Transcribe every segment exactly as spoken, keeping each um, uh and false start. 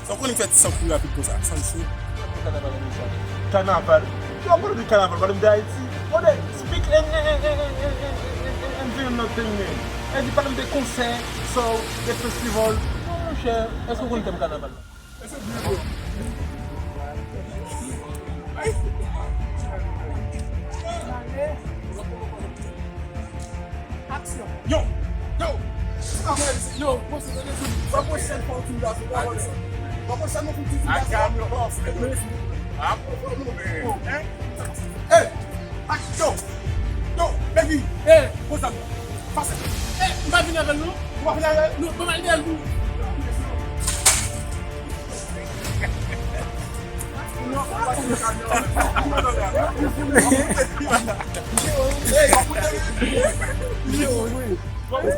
Sa w konnen fè ti san kou rapid konsa, san cho. Kanaval an Ayiti. Kanaval. Yo, w ap pale de kanaval, pale m de Ayiti. Brother, speak and, and, and, and, and, and, and do nothing, man. Epi pale m de konsè, soul, de festival. Non, monchè, èske w konn tèm kanaval la? Aksyon. Yo! Yo! Yo! Yo! Yo! Yo! Yo! Yo! Yo! Hey! Aksyon! Yo! Yo! Baby! Hey! Konsa! Pase! Hey! M pa vin avè l non! Ou pa vin avè l? Non, ban m al dèyè l tou! Hey!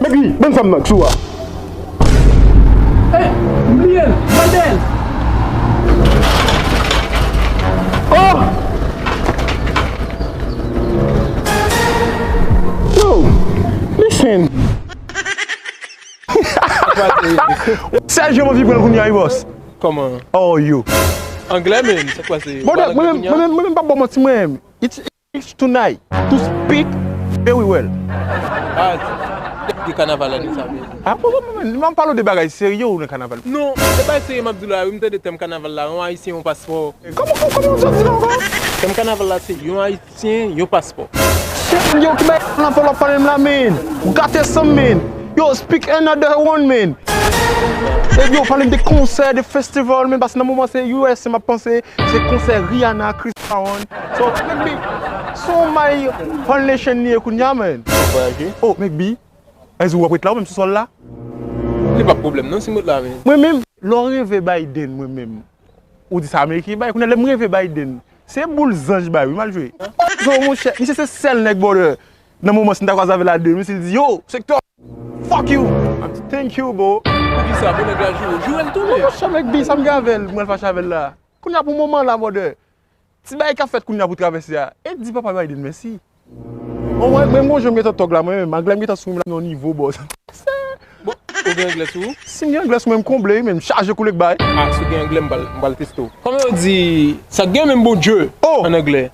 Mèt li, ban m sa m nan, tchou a. Ey, m bliye l, Mandel. Oh! Yo, listen. Sèl je m anvi pran kounye a, wi, boss. Kòman? How are you? Anglè, men, sa k pase? Brother, mwen menm, mwen menm, mwen menm, pa ba w manti, mwen menm. It's It's tonight to speak very well. Baz, de kanaval la deja, men. Ah, bon, bon, bon, bon, m ap pale de bagay serye ou nan kanaval? Non, se bagay serye m ap di w la, wi, m tande tèm kanaval la, yon Ayisyen, yon paspò. Kòman, kòman, kòman w sot di la ankò? Tèm kanaval la se yon Ayisyen, yon paspò. Shit, yo, ki bagay la, fò w ap pale m la, men. Ou gate san, men. Yo, speak another one, men. E yo, pale m de konsè, de festival, men, paske nan moman se U S A m ap panse. Se konsè Rihanna, Chris Brown. So, Mekbi, se yon may All Nation li ye kounye a, man. Vwayaje. Oh, Mekbi, èske w ap ret la ou menm sou sòl la? Li pa pwoblèm non, si m ret la, men. Mwen menm, lè w reve Biden, mwen menm, ou di sa Ameriken bay. Kounye a, lè m reve Biden, se boul zanj bay, wi, m al jwe. So, monchè, misye se sèl nèg, brother. Nan moman, si m ta kwaze avè l a de, misye di, yo, sektè, fuck you. I say, thank you, bro. Poukisa? Bon nèg la joure. Joure l tou, men. Monchè, Mekbi, sa m gen avè l, mwen fache avè l la. Kounye a pou moman la, brother. Ti bagay k ap fèt kounye a pou travèse a. E di papa Biden mèsi. Bon, mwen, mwen, mwen, jan m gentan tòg la, mwen menm, anglè m gentan sou mwen la, nan yon nivo, boss. Bon, ou gen anglè sou ou? Si m gen anglè sou mwen, m konble, wi, men m chaje koule k bay. Ah, si w gen anglè, m pral, m pral teste w. Kòman yo di, sa k gen menm Bondye an anglè?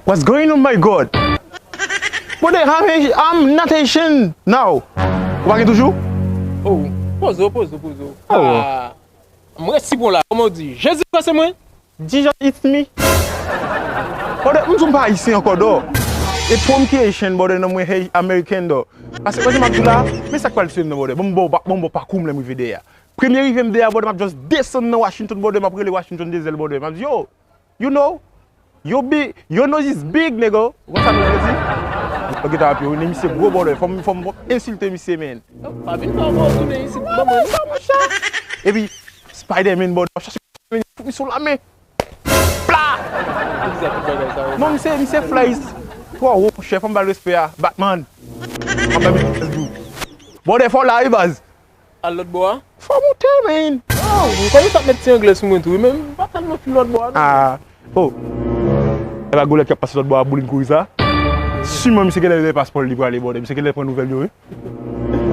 What's going on, my God? Brother, I'm, I'm not Haitian now. Ou pa gen toujou? Oh, poze w, poze w, poze w. Oh. Ah, m resi bon la. Kòman w di? Jezi Kris se mwen? Jesus, it's me. Brother, m di w m pa Ayisyen ankò, dò. E pwomkiyesyon, brother, nan mwen, hey, American, dò. Paske, mwen, jan m ap di w la, men sa k pral swiv nan, brother. Bon, m ba w pa-, bon, m ba w pakou m lè m rive dèyè a. Premye rive m dèyè a, brother, m ap just desann nan Washington, brother, m ap rele Washington Denzel, brother. M ap di, yo, you know, yo big, your nose is big, nigga. Ou konn sa nose yo di? Yo gentan ap yo, men misye gwo, brother. Fò m, fò m ensilte misye, man. Pa vin fè yon gwo tounen isit, ban mwen. Sa, monchè. Epi, Spider-Man, brother, ap chache men, fout misye yon lamen. Pla! Poukisa tout bagay sa yo? Non, misye, misye fly twò wo, monchè, fò m ba l respè a. Batman. Mwen ba misye respè. Bon, defò la, wi, baz. Al lòt bò a? Fò moute, man. Oh, kòman sa ap met ti anglè sou mwen tou, wi, men m pa tèlman fin lòt bò a, non. Ah, oh. E pa gwo lèt k ap pase lòt bò a, boulin kouri sa. Siman, misye genlè lè paspò l li prale, brother. Misye genlè pran nouvèl yo, wi.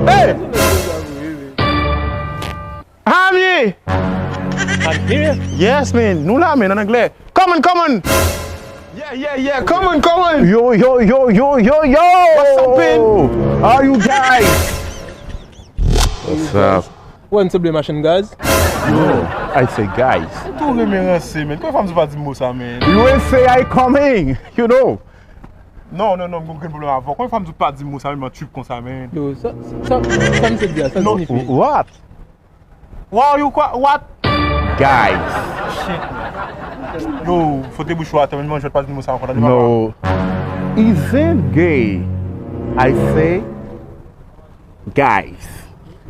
Hey! I'm here! I'm here? Yes, man. Nou la, man, an anglè. Come on, come on! Yeah, yeah, yeah. Come on, come on! Yo, yo, yo, yo, yo, yo! What's up, man? How you guys? What's up? Wè, n se ble machann gaz. Yo, I say guys. Ou tou renmen ranse, man. Konbyen fwa m di w pa di mo sa, man? U S A coming, you know. Non, non, non, m gen grenn pwoblèm avè w. Konbyen fwa m di w pa di mo sa, man, m an trip konsa, man? Yo, sa, sa, sa misye di a, sa l siyifi? What? Wow, you qua-, what? Guys. Shit, man. Yo, fote bouch ou atè, men manje pa di mo sa ankò, tande papa. No. Isn't gay? I say guys.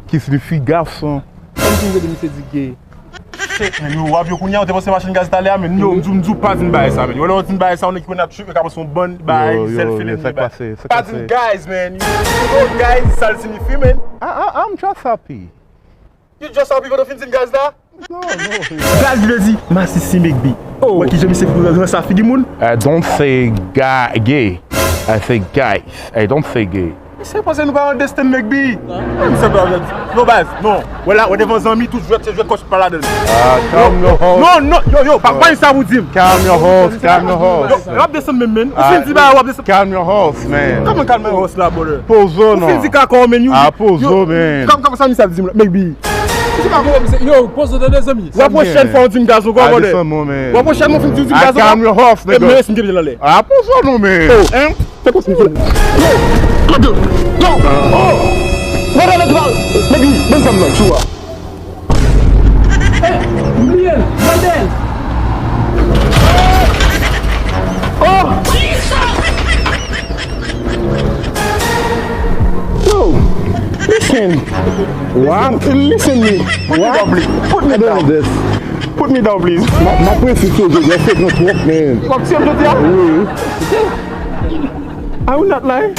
Ki siyifi gason. Kòmsi m tande misye di gay. Shit, man, yo, w ap yo kounye a, ou te panse machann gaz talè a, men yo, m di w, m di w pa di m bagay sa, men. Yo, lè w di m bagay sa, yon nèg ki konn ap trip, yo ka panse yon bann bagay, self feeling, men. Pa di m guys, man. You know guys, sa l siyifi, man. I, I, I'm just happy. You just happy pou w fin di m guys la? No, no. Guys vle di masisi Mekbi. Oh. Wè kijan misye ranse ak figi moun? I don't say ga-, gay. I say guys. I don't say gay. Misye panse nou pa nan Destin, Megby. Misye pa nan... Non, baz, non. Wè la, wè devan zanmi, tout jwèt, se jwèt kòch pa ladan. Ah, calm your horse. Non, non, yo, yo, pa pa sa pou di m. Calm your horse, calm your horse. Yo, w ap desann menm, men. Ou fin di ba, w ap desann. Calm your horse, man. Kòman calm your horse la, brother? Pozo Ou fin non. Di kakò, men. Ah, pozo, man. Kòman sa misye ap di m la? Megby. Misye pa konprann, misye... Yo, pozo, tande, zanmi. W ap pwochenn fwa w di m gaz ankò, brother. Desann mwen, man. W ap pwochenn mwen fin di w di m gaz ankò. Calm your horse, E men nigga. Lès m kite l anlè. Ah, pozo non, man. Oh, hein? Fè kòm si m fini. Yo, gade. Yo, oh. Gade lè dwal. Megby, ban m sa m nan tchou a. Bliye l, gade l. Oh. Yo, listen. What? Listen me. What? Put me down, please. Put me down, please. M ap presi sou jodi a, se gran twòp, man. W ap tiye m jodi a? Wi, wi. I will not lie.